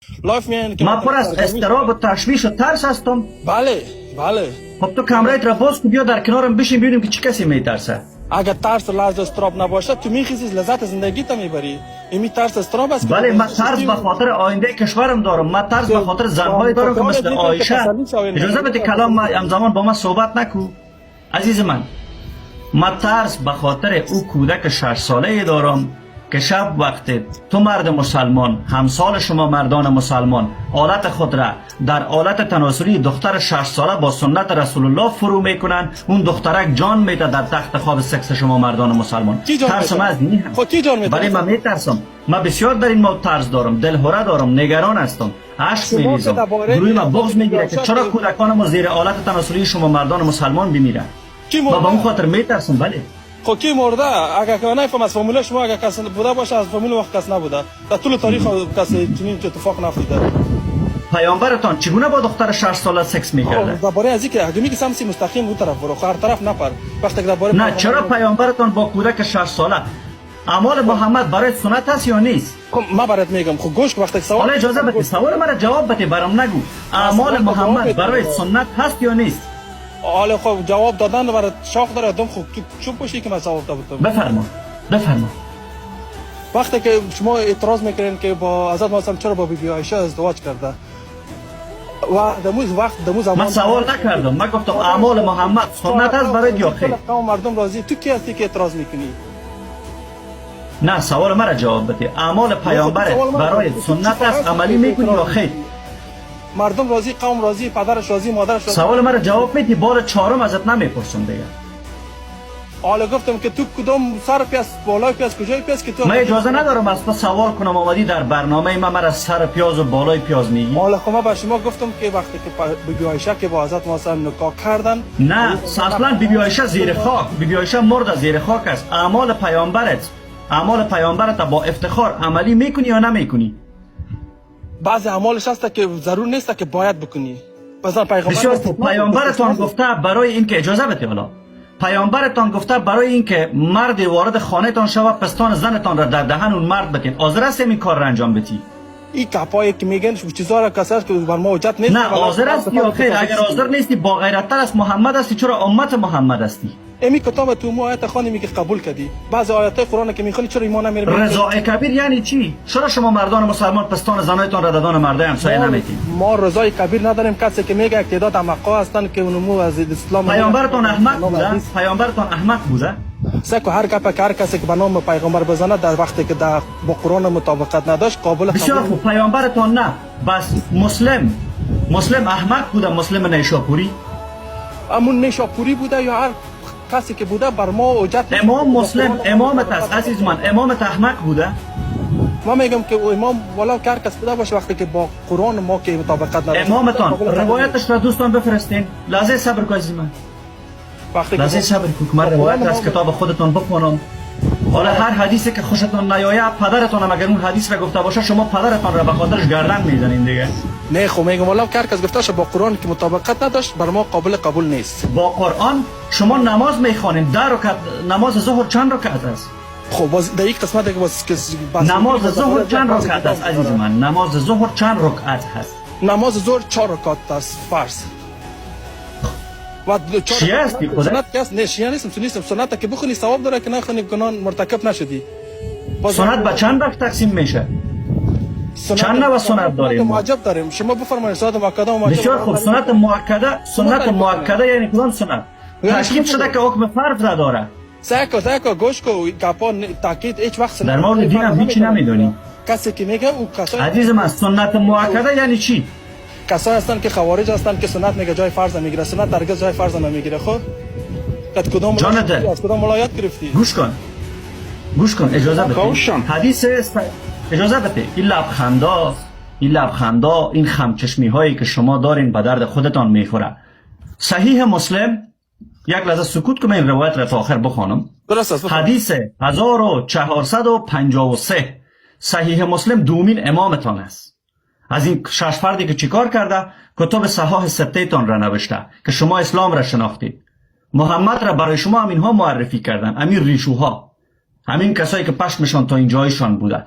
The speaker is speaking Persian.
live میاین که من پر از اضطراب و تشویش و ترس هستم. بله بله. خب تو کمرایت را باز کن، بیا در کنارم بشین، ببینیم که چه کسی میترسه. اگر ترس و لرز و اضطراب نباشه، تو میخیزی، لذت زندگی تا میبری. اینمی ترس اضطراب است که بله، من ترس به خاطر آینده کشورم دارم. من ترس به خاطر زنهای دارم که مثل عایشه. اجازه بده کلام ما، همزمان با من صحبت نکو عزیز من. من ترس به خاطر او کودک 6 ساله دارم که شب وقت تو مرد مسلمان، همسال شما مردان مسلمان، آلت خود را در آلت تناسلی دختر 6 ساله با سنت رسول الله فرو میکنن، اون دخترک جان میده در تخت خواب سکس شما مردان مسلمان. کی جان ترس میده؟ من از این هم. خب کی جان میده؟ بله، من میترسم. من بسیار در این موضوع ترس دارم، دلهره دارم، نگران هستم، اشک شما که میریزم. درباره روی من بغض میگیره که چرا که- کودکان ما زیر آلت تناسلی شما مردان مسلمان بمیرن. کی من به اون مرده؟ خاطر میترسم، بله. خب کی مرده؟ اگر که نفهم از فامیل شما اگر کس بوده باشه، از فامیل وقت کس نبوده. در طول تاریخ کسی چنین اتفاق نیفتاده. پیامبرتان چگونه با دختر 6 ساله سکس میکرده؟ خب درباره از اینکه اگه میگی سمسی مستقیم اون طرف برو، خب هر طرف نپر. وقتی که درباره نه، چرا پیامبرتان با کودک 6 ساله؟ اعمال محمد برای سنت هست یا نیست؟ خب ما برات میگم، خب گوش کن، وقتی که سوال حالا اجازه بده، سوال مرا جواب بده، برام نگو. اعمال سوال جواب محمد بده. برای سنت هست یا نیست؟ حالا خب جواب دادن برات شاخ داره دم. خب تو چوب باشی که من جواب دادم. بفرما، بفرما. وقتی که شما اعتراض میکنین که با حضرت محمد چرا با بی بی عایشه ازدواج کرده و دموز وقت دموز زمان من سوال نکردم. من گفتم اعمال محمد سنت است برای یا خیر؟ قوم مردم راضی، تو کی هستی که اعتراض میکنی؟ نه، سوال مرا جواب بده. اعمال پیامبر سوال مرا برای جواب بده. سنت است، عملی میکنی یا خیر؟ مردم راضی، قوم راضی، پدرش راضی، مادرش راضی. سوال مرا جواب میدی؟ بار چهارم ازت نمیپرسم دیگه. حالا گفتم که تو کدام سر پیاز، بالای پیاز، کجای پیاز که تو من اجازه ندارم از تو سوال کنم. آمدی در برنامه من، مرا سر پیاز و بالای پیاز میگی. حالا خب ما به شما گفتم که وقتی که بی بی عایشه که با حضرت محمد نکاح کردن نه، اصلا بی بی عایشه زیر خاک، بی بی عایشه مرد، زیر خاک است. اعمال پیامبرت، اعمال پیامبرت با افتخار عملی میکنی یا نمیکنی؟ بعضی اعمالش هست که ضرور نیست که باید بکنی. مثلا پیغمبر بسیار خوب. پیامبرتان گفته برای اینکه، اجازه بده، حالا پیامبرتان گفته برای اینکه مرد وارد خانهتان شود، پستان زنتان را در دهن اون مرد بتین. حاضر هستی این کار را انجام بدی؟ این گپایی که میگن، چیزا را کساش که بر ما حجت نیست. نه، حاضر هستی یا خیر؟ اگر حاضر نیستی، با غیرت‌تر از محمد هستی. چرا امت محمد هستی؟ امی کتاب تو مو آیت خوانی که قبول کردی. بعضی آیات قرآن که میخونی، چرا ایمان نمیاری؟ رضاع کبیر یعنی چی؟ چرا شما مردان مسلمان پستان زنایتان را دهان مردای همسایه نمیتین؟ ما رضاع کبیر نداریم. کسی که میگه، یک تعداد احمقا هستن که اونمو از اسلام پیامبرتان احمق بوده؟ پیامبرتان احمق بوده؟ سکو هر گپ که هر کسی که به نام پیغمبر بزنه، در وقتی که در با قرآن مطابقت نداشت، قابل بسیار قبول خوب. پیامبرتان نه، بس مسلم، مسلم احمق بوده؟ مسلم نیشاپوری؟ امون نیشاپوری بوده یا هر کسی که بوده، بر ما حجت نیست. امام مسلم امامت است عزیز من، امامت احمق بوده؟ ما میگم که او امام والا که هر کس بوده باشه، وقتی که با قرآن ما که مطابقت نداشت امامتان قابل قبول روایتش را دوستان بفرستین. لحظه صبر کن عزیز من. وقتی که لحظه صبر کن که من روایت را از کتاب خودتان بخوانم. حالا هر حدیثی که خوشتان نیاید، پدرتان هم اگر اون حدیث را گفته باشه، شما پدرتان را به خاطرش گردن میزنین دیگه. نه، خب میگم والا که هر کس گفته باشه، با قرآن که مطابقت نداشت، بر ما قابل قبول نیست. با قرآن شما نماز میخوانین 10 رکعت. نماز ظهر چند رکعت است؟ خب باز در یک قسمت که باز که بس نماز ظهر چند رکعت است عزیز من؟ نماز ظهر چند رکعت هست؟ نماز ظهر چهار رکعت است فرض و چهار شیعه رکعت هستی خودت؟ سنت که است. نه، شیعه نیستم، سنی نیستم. سنت که بخونی ثواب داره، که نخونی گناه مرتکب نشدی. باز سنت به چند بخش تقسیم میشه؟ سنت چند نوع سنت داریم ما؟ واجب داریم. شما بفرمایید سنت مؤکده و واجب. بسیار خوب. سنت مؤکده، سنت مؤکده یعنی کدام سنت؟ یعنی تاکید شده که حکم فرض را داره. سعی کن، گوش کو. گپا تاکید هیچ وقت سنت در مورد دین هم هیچی نمیدونی. کسی که میگه، او کسایی عزیز من، سنت مؤکده یعنی چی؟ کسایی هستن که خوارج هستن که سنت میگه جای فرض میگیره. سنت هرگز جای فرض نمیگیره. خب از کدام جان دل. از کدام ولایت گرفتی؟ گوش کن، گوش کن، اجازه بده. کاوشان. حدیث اجازه بده. این لبخندا، این لبخندا، این خمچشمی هایی که شما دارین به درد خودتان میخوره. صحیح مسلم، یک لحظه سکوت کنم، این روایت را تا آخر بخوانم. درست است، بفرمایید. حدیث 1453 صحیح مسلم، دومین امامتان است. از این شش فردی که چیکار کرده؟ کتب صحاح سته تان را نوشته که شما اسلام را شناختید. محمد را برای شما همینها معرفی کردن، همین ریشوها، همین کسایی که پشمشان تا اینجایشان بوده.